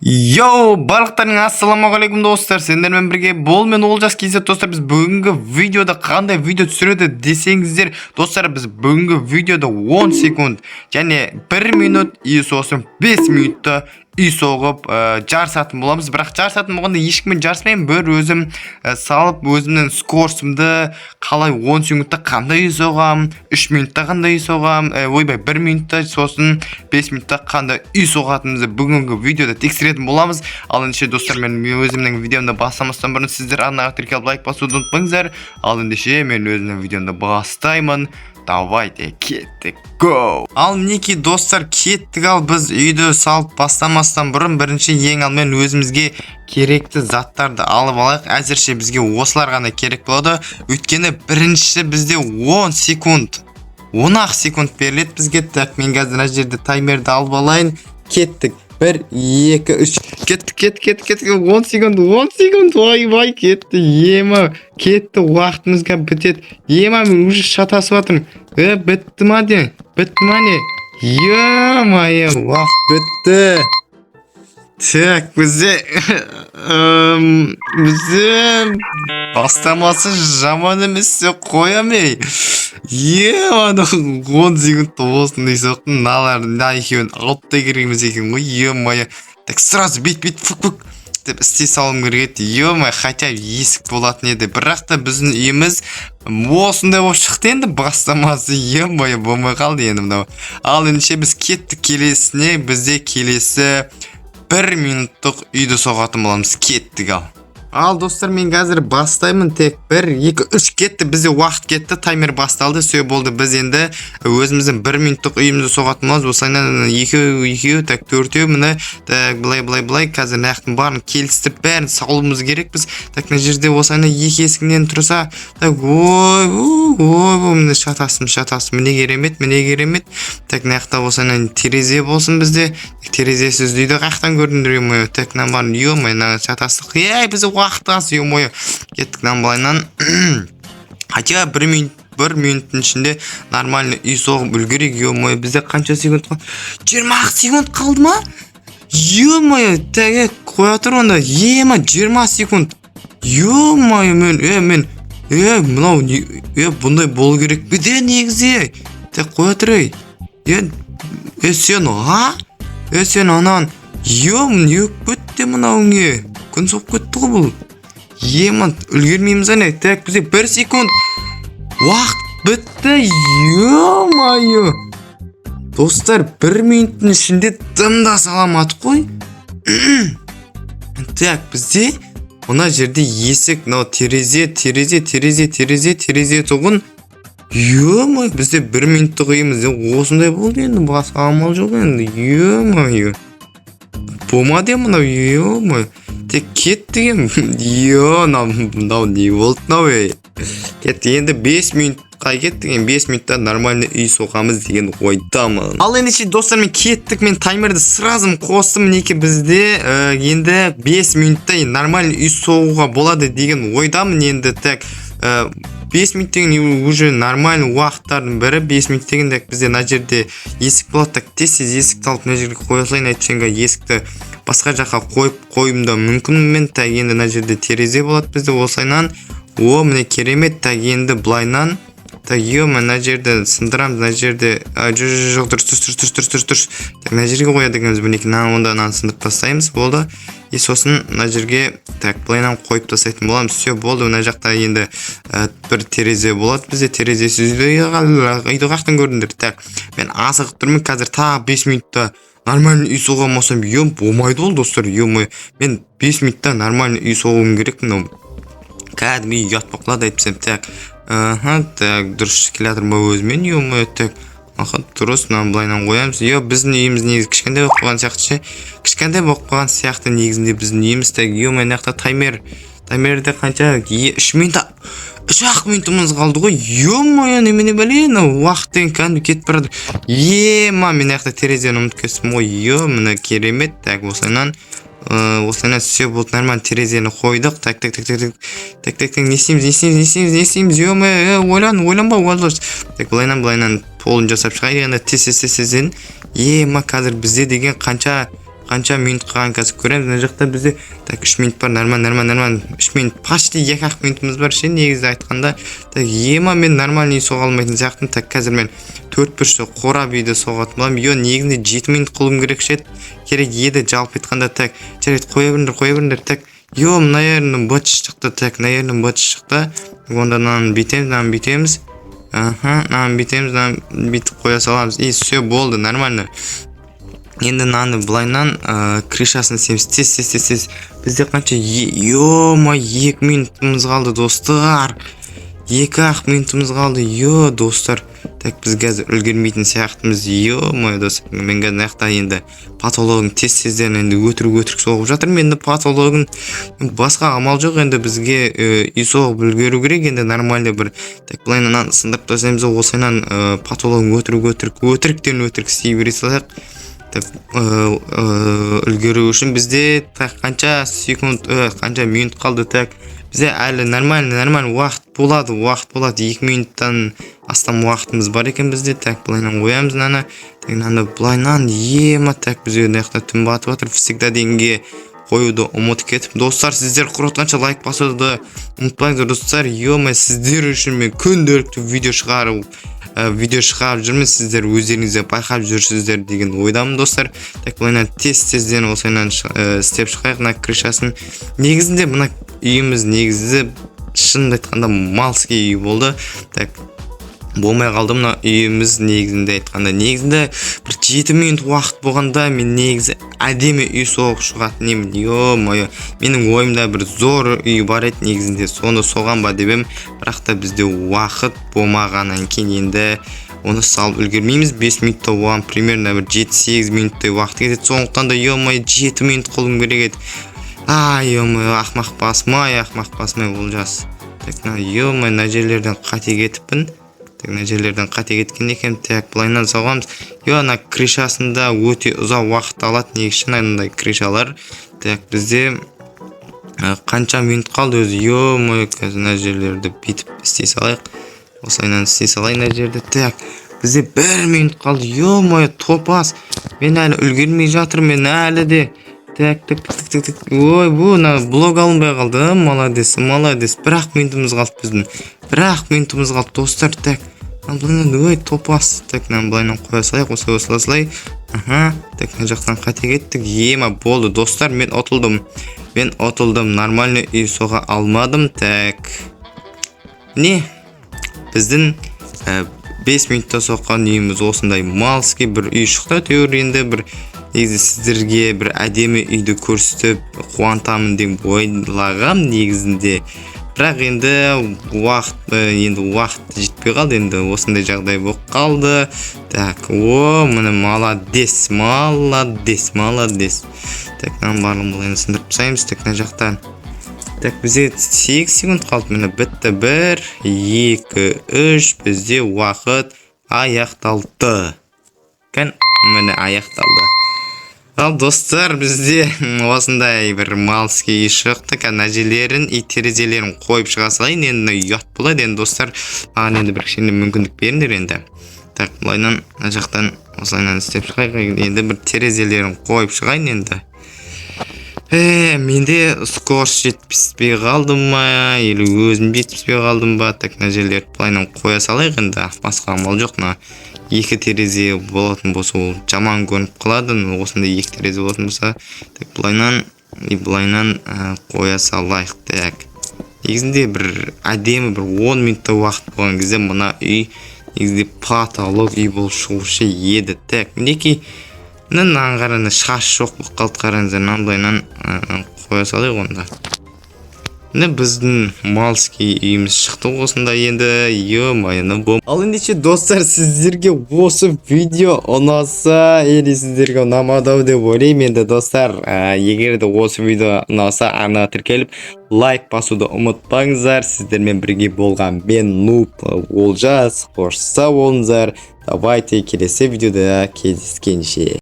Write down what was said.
Йоу, барлықтарыңа ассалаумағалейкум, достар! Сендермен бірге бол мен, Олжас KZ. Достар, біз бүгінгі видеода қандай видео түсіреді десеңіздер, достар, біз бүгінгі видеода 10 секунд және 1 минут и сосын 5 минутта үй соғып жарысатын боламыз. Бірақ жарысатын болғанда ешкіммен жарыспаймын, бір өзім салып, өзімнің скоростымды қалай 10 секундта қандай үй соғамын, 3 минутта қандай үй соғамын, ойбай, 1 минутта, сосын 5 минутта қандай үй соғатынымызды бүгінгі видеода тексеретін боламыз. Ал ендеше, достар, мен өзімнің видеомды бастамастан бұрын сіздер арнаға тіркеліп, лайк басуды ұмытпаңыздар. Ал ендеше мен өзімнің видеомды бастаймын. Давайте, кеттік, го! Ал мінекей, достар, кеттік. Ал біз үйді салып бастамастан бұрын бірінші, ең алдымен өзімізге керекті заттарды алып алайық. Әзірше бізге осылар ғана керек болады, өйткені бірінші бізде 10 секунд, 10 ақ секунд беріледі бізге. Так, мен қазір мына жерде таймерді алып алайын. Кеттік! Бір, екі, үш, кеттік, кеттік, кеттік, кеттік! 10 секунд, 10 секунд! Ойбай, кетті, ема, кетті, уақытымыз қазір бітеді. Ема, мен уже шатасып жатырмын. Е, бітті ма де, бітті ма, не? Е-мое, уақыт бітті. Так, бізде бастамасы жаман емес деп қоямын, ей. Е, 10 секундта осындай соқтым. Мыналар, мына екеуін алып та керек емес екен ғой, е-мое. Так, сразу бүйт, бүйт, фук, фук деп істей салуым керек еді, е-мое. Хотя есік болатын еді, бірақ та біздің үйіміз осындай болып шықты енді. Бастамасы, е-мое, болмай қалды енді мынау. Ал ендеше біз кеттік келесіне. Бізде келесі 1 минуттық үйді соғатын боламыз. Кеттік! Ал, достар, мен қазір бастаймын. Тек бір, екі, үш, кетті! Бізде уақыт кетті, таймер басталды. Все, болды, біз енді өзіміздің 1 минуттық үйімізді соғатын боламыз. Осылайынан екеу, екеу, так, төртеу, міне. Так, былай, былай, былай. Қазір мына жақтың барын келістіріп, бәрін салуымыз керекпіз. Так, мына жерде осылайынан екі есігінен тұрса. Так, ой, ой, міне, шатастым, шатастым. Міне керемет, міне керемет. Так, мына жақта осылайынан терезе болсын бізде. Терезесіз үйді қаяқтан көрдіңдер, е-мое? Так, мынаның барын, е-мое, мына шатастық, ей, бізде уақыт аз, е-мое. Кеттік мынаны былайынан. Хотя 1 минут, 1 минуттың ішінде нормально үй соғып үлгерейік. Е-мое, бізде қанша секунд қалды? 20 секунд қалды ма? Е-мое, так, е, қоя тұр онда. Ема, 20 секунд, е-мое. Мен, е, мен, е, мынау не? Е, бұндай болу керек пе де негізі? Ей, так, қоя тұр, ей. Е, е, сен, а, е, сен анан, е, не болып кетті мынауың? Не, күн соғып кетті ғой бұл. Ема, үлгермейміз, әне. Так, бізде 1 секунд, уақыт бітті. Е-мое, достар, 1 минуттың ішінде дым да сала алмадық қой. Так, бізде мына жерде есік, мынау терезе, терезе, терезе, терезе, терезе тұғын. Е-мое, бізде 1 минуттық үйімізде осындай болды енді, басқа амал жоқ енді. Е-мое, болмады мынау. Е-мое, тек кеттік енді. Е, мынау не болды мынау? Ей, кетті енді, 5 минутқа кеттік енді. 5 минутта нормально үй соғамыз деген ойдамын. Ал ендеше, достар, мен кеттік. Мен таймерді сразу қостым. Мінекей, бізде енді 5 минутта нормально үй соғуға болады деген ойдамын енді. Так, 5 минут деген уже нормальный уақыттардың бірі, 5 минут деген. Так, бізде мына жерде есік болады. Так, тез тез есікті алып, мына жерге қоя салайын, әйтпесе есікті басқа жаққа қойып қоюым да мүмкін мен. Так, енді мына жерде терезе болады бізде осылайынан. О, міне, керемет. Так, енді былайынан. Так, е, мына жерді сындырамыз, мына жерде, а, жоқ, жоқ, жоқ, дұрыс, дұрыс, дұрыс, дұрыс, дұрыс, дұрыс. Так, мына жерге қояды екенбіз, мінекей. Мынаны, онда мынаны сындырып тастаймыз, болды. И сосын мына жерге, так, былайынан қойып тастайтын боламыз. Все, болды. Мына жақта енді бір терезе болады бізде. Терезесіз үйді қаяқтан көрдіңдер? Так, мен асығып тұрмын. Қазір тағы 5 минутта нормальный үй соға алмасам, е, болмайды ол, достар. Е, мен 5 минутта нормальный үй соғуым керек. Мынау кәдімгі ұят болып қалады әйтпесем. Так, аха, так, дұрыс келе жатырмын ба өзімен? Е, так, аха, дұрыс. Мынаны былайынан қоямыз. Е, біздің үйіміз негізі кішкентай болып қалған сияқты ше, кішкентай болып қалған сияқты негізінде біздің үйіміз. Так, е, мына жақта таймер, таймерде қанша? Е, 3 минут, 3 ақ минутымыз қалды ғой. Е мое, немене, бәле, мынау уақыт деген кәдімгі кетіп бара жатыр. Ема, мен мына жақта терезені ұмытып кеттім ғой. Е, міне, керемет. Так, осылайынан, осылайынан. Все, болды, нормально терезені қойдық. Так, так, так, так, так, так, так, так, не істейміз, не істейміз, не істейміз, не істейміз? Е, ойлан, ойланба, ойлан. Так, былайынан, былайынан полын жасап шығайық енді тез, тез, тез, тезден. Ема, қазір бізде деген қанша, Қанша минут қалған, қазір көреміз. Мына жақта бізде, так, 3 минут бар. Нормально, нормально, нормально. 3 минут, почти 2-ақ минутымыз бар ше, негізі айтқанда. Так, ема, мен нормальный үй соға алмайтын сияқтымын. Так, қазір мен төрт бұрышты қорап үйді соғатын боламын. Е, негізінде 7 минут қылуым керек ше, керек еді жалпы айтқанда. Так, жарайды, қоя беріңдер, қоя беріңдер. Так, е, наверное, быт шықты. Так, наверное, быт шықты. Онда мынаны бүйтеміз, мынаны бүйтеміз, аха, мынаны бүйтеміз, мынаны бүйтіп қоя саламыз, и все, болды, нормально. Енді мынаны былайынан крышасын істейміз. Тез, тез, тез, тез. Бізде қанша? Ё, 2 минутымыз қалды, достар, 2-ақ минутымыз қалды. Е, достар, так, біз қазір үлгермейтін сияқтымыз. Ё-моё, достар, мен қазір мына жақта енді потологын тез тезден енді өтірік өтірік соғып жатырмын. Енді потологын, басқа амал жоқ енді бізге, үй соғып үлгеру керек енді нормальный бір. Так, былай мынаны сындырып тастаймыз да, осылайынан потологын өтірік өтірік, өтіріктен өтірік істей бере салайық. Так, үлгеру үшін бізде, так, қанша секунд, қанша минут қалды? Так, бізде әлі нормально, нормально уақыт болады, уақыт болады. 2 минуттан астам уақытымыз бар екен бізде. Так, былайынан қоямыз мынаны. Так, мынаны былайынан. Ема, так, бізге мына жақта түн батып жатыр. Всегда дегенге қоюды ұмытып кетіп. Достар, сіздер құртқанша лайк басуды ұмытпаңыздар, достар. Ё, сіздер үшін мен күнделікті видео шығарып жүрмін, сіздер өздеріңіз де байқап жүрсіздер деген ойдамын, достар. Так, былайынан тез тезден осылайынан істеп шығайық мына крышасын. Негізінде мына үйіміз, негізі, шынымды айтқанда, малский үй болды. Так, болмай қалды мына үйіміз. Негізінде айтқанда, негізінде бір 7 минут уақыт болғанда, мен негізі әдемі үй соғып шығатын едім. Ё-моё, менің ойымда бір зор үй бар еді негізінде, соны соған ба деп едім. Бірақ та бізде уақыт болмағаннан кейін енді оны салып үлгермейміз. 5 минутта, оған примерно бір 7-8 минуттай уақыт кетеді. Сондықтан да, ё-моё, 7 минут қылуым керек еді. Ай, ё-моё, ақымақ басым ай, ақымақ басым ай, Олжас. Так, мына, ё-моё, мына жерлерден қате кетіппін. Так, мына жерлерден қате кеткен екен. Так, былайынан соғамыз. Е, ана крышасында өте ұзақ уақыт алады негізі мынандай крышалар. Так, бізде қанша минут қалды өзі? Ё-моё, қазір мына жерлерді бүйтіп істей салайық, осылайынан істей салайын мына жерді. Так, бізде 1 минут қалды. Ё-моё, топас, мен әлі үлгермей жатырмын, мен әлі де. Так, так, так, так, так, ой, бұл мына блок алынбай қалды. Молодец, молодец. 1-ақ минутымыз қалды біздің, 1-ақ минутымыз қалды, достар. Так, мына былайынан, ой, топас. Так, мынаны былайынан қоя салайық, осылай, осылай, осылай, аха. Так, мына жақтан қате кеттік. Ема, болды, достар, мен ұтылдым, мен ұтылдым, нормальный үй соға алмадым. Так, не, біздің 5 минутта соққан үйіміз осындай малский бір үй шықты. Әйтеуір енді бір негізі сіздерге бір әдемі үйді көрсетіп қуантамын деп ойлағам негізінде, бірақ енді уақыт, енді уақыт жетпей қалды, енді осындай жағдай болып қалды. Так, о, міне, молодец, молодец, молодец. Так, мынаның барлығын былай сындырып тастаймыз. Так, мына жақтан, так, бізде 8 секунд қалды. Міне, бітті. Бір, екі, үш, бізде уақыт аяқталды. Кән, міне, аяқталды. Ал, достар, бізде осындай бір малский үй шықты. Кән, мына жерлерін и терезелерін қойып шыға салайын. Енді ұят болады енді, достар, маған енді бір кішкене мүмкіндік беріңдер енді. Так, былайынан, мына жақтан осылайынан істеп шығайық. Енді бір терезелерін қойып шығайын енді. Менде скорость жетпіспей қалды ма или өзім жетіспей қалдым ба? Так, мына жерлерді былайынан қоя салайық енді, басқа амал жоқ. Мына екі терезе болатын болса, ол жаман көрініп қалады, осындай екі терезе болатын болса. Так, былайынан и былайынан қоя салайық. Так, негізінде бір әдемі бір 10 минутта уақыт болған кезде мына үй негізінде потолок үй болып шығушы еді. Так, мінекей, мына, мынаған қараңдар, шаш жоқ болып қалды, қараңыздар. Мынаны былайынан қоя салайық онда. Міне, біздің малский үйіміз шықты осындай енді. Ё-моё. Ал ендеше, достар, сіздерге осы видео ұнаса или сіздерге ұнамады ау деп ойлаймын енді, достар. Егер де осы видео ұнаса, арнаға тіркеліп, лайк басуды ұмытпаңыздар. Сіздермен бірге болған мен, Нуб Олжас. Қош, сау болыңыздар, давайте, келесі видеода кездескенше.